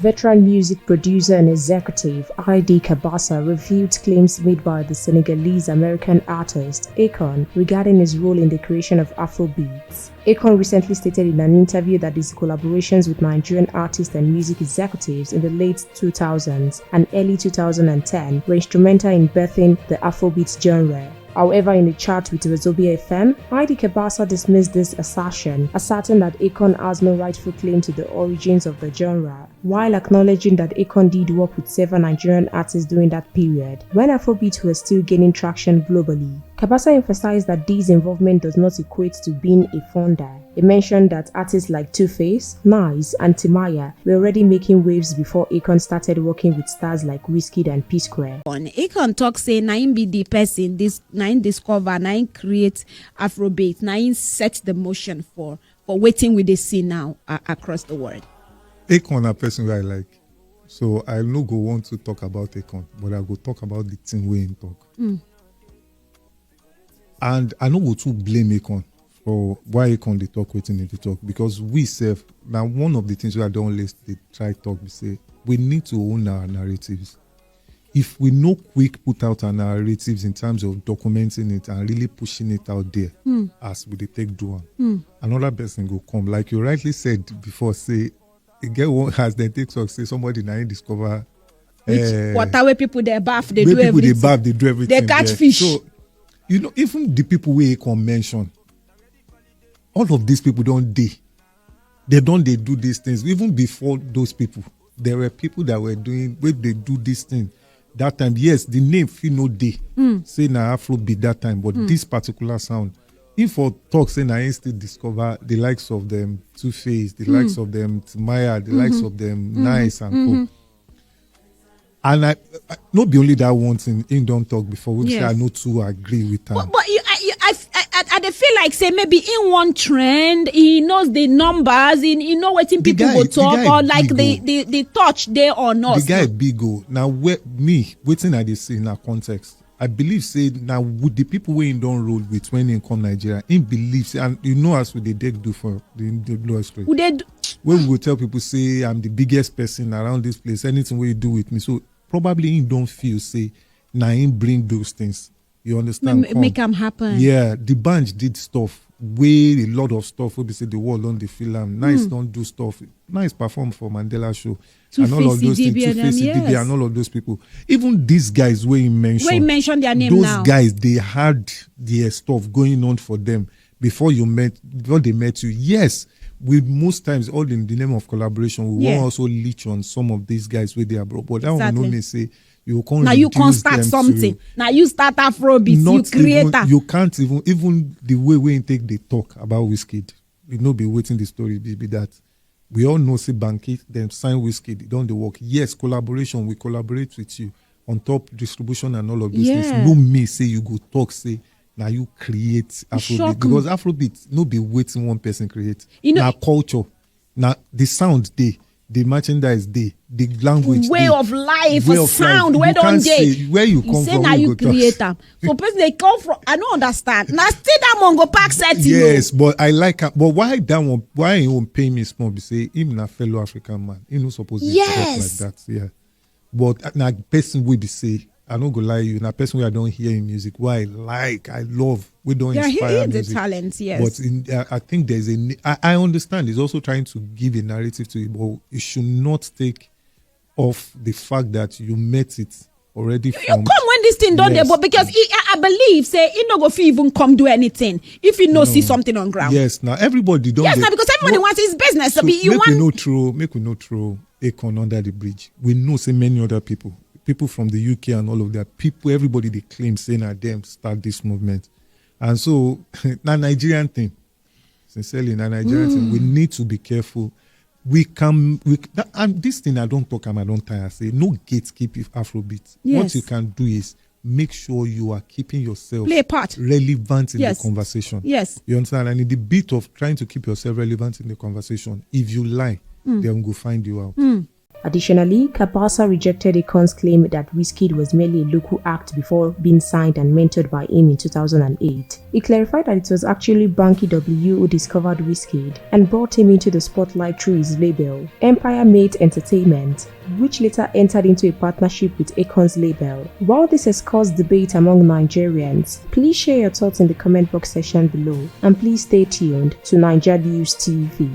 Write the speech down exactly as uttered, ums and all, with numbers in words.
Veteran music producer and executive I D Kabasa reviewed claims made by the Senegalese-American artist Akon regarding his role in the creation of Afrobeats. Akon recently stated in an interview that his collaborations with Nigerian artists and music executives in the late two thousands and early two thousand and ten were instrumental in birthing the Afrobeat genre. However, in a chat with Wazobia F M, I D Kabasa dismissed this assertion, asserting that Akon has no rightful claim to the origins of the genre, while acknowledging that Akon did work with several Nigerian artists during that period, when Afrobeats were still gaining traction globally. Kabasa emphasized that this involvement does not equate to being a founder. He mentioned that artists like Two-Face, Nice, and Timaya were already making waves before Akon started working with stars like Wizkid and P-Square. On Akon talk say na him be the person this na him discover, na him create Afrobeat, na him set the motion for for wetin we dey see now uh, across the world. Akon na person wey I like, so I no go want to talk about Akon, but I go talk about the thing wey him talk. Mm. And I no go too blame Akon for why Akon dey talk wetin he dey talk, because we sef, na one of the things wey I don always dey try talk be say we need to own our narratives. If we no quick put out our narratives in terms of documenting it and really pushing it out there, mm. as we dey take do am, mm. another person go come. Like you rightly said before, say e get one as dem take talk say somebody na him discover which uh, water wey people dey baff dey do everything. People dey baff dey do everything. They catch fish. So you know, even the people wey Akon mention, all of these people don dey. They don dey do these things even before those people. There were people that were doing wey dey do this thing that time. Yes, the name fit no dey. Mm. Say na Afrobeat that time, but mm. this particular sound, if for talk say na him still discover the likes of them Two-Face, the mm. likes of them Timaya, the mm-hmm. likes of them mm-hmm. Nice and mm-hmm. co. And I, I no be only that one thing him don talk before wey yes. say I no too agree with am. But, but you, I, you, I, I, I dey feel like say maybe in one trend he knows the numbers, he, he know wetin people guy, go talk or like the, the, the touch dey or not. The guy big o. Now where me wetin I dey see na context. I believe say na with the people wey him don roll with when him come Nigeria, him believe say, and you know as we dey take do for the, the industry. We dey do, wey we go tell people say I'm the biggest person around this place. Anything wey you do with me, so probably him don feel say na him bring those things. You understand? M- make am happen. Yeah, the band did stuff wey a lot of stuff wey be say the world don dey feel am. Nice mm. don do stuff. Nice perform for Mandela show. Two and all of those things, Two-Face, yes. And all of those people. Even these guys wey you mentioned, wey you mentioned their name those now. Guys, they had their stuff going on for them before you met, before they met you. Yes, we most times all in the name of collaboration, we yeah. won't also leech on some of these guys with their bro. But that exactly. one only say you can't. Now you can't start something. Now you start Afrobeat. You create. You can't even even the way we take they talk about Wizkid. You know, be waiting the story be, be that. We all know say Banky dem sign Wizkid, e don dey work. Yes, collaboration, we collaborate with you on top distribution and all of these yeah. things. No me say you go talk say now you create Afrobeat because me. Afrobeat no be waiting one person create. You know, na culture, na the sound dey, the merchandise dey, the language way dey, of life, way of sound, life. Where you don dey. Where you come you say from, now you, you create am. So person dey come from, I no understand. Na still that mongo park setting. Yes, but I like am. But why that one? Why he won't pay me small? Be say him na fellow African man. He no suppose to yes. talk like that. Yeah, but na person wey be say I no go lie you. Na person wey I don hear him music. Why I like, I love. We don't yeah, inspire he is music. The talent, yes. But in, I, I think there's a. I, I understand. He's also trying to give a narrative to it, but it should not take off the fact that you met it already. You, you come when this thing done yes. There, but because he, I, I believe say he no go fit even come do anything if he no, no see something on ground. Yes, now everybody don't. Yes, now because everybody what, wants his business. So be, you make want... we no throw, make we no throw Akon under the bridge. We know say many other people, people from the U K and all of that people, everybody they claim say na them start this movement, and so na Nigerian thing. Sincerely, na Nigerian mm. thing. We need to be careful. We can, we that, and this thing I don't talk am, I don't tire. I say no gatekeep if Afrobeat. Yes. What you can do is make sure you are keeping yourself play a part relevant in yes. the conversation. Yes, you understand. And in the bit of trying to keep yourself relevant in the conversation, if you lie, mm. They will go find you out. Mm. Additionally, Kabasa rejected Akon's claim that Wizkid was merely a local act before being signed and mentored by him in two thousand eight. He clarified that it was actually Banky W who discovered Wizkid and brought him into the spotlight through his label, Empire Mate Entertainment, which later entered into a partnership with Akon's label. While this has caused debate among Nigerians, please share your thoughts in the comment box section below, and please stay tuned to Niger News T V.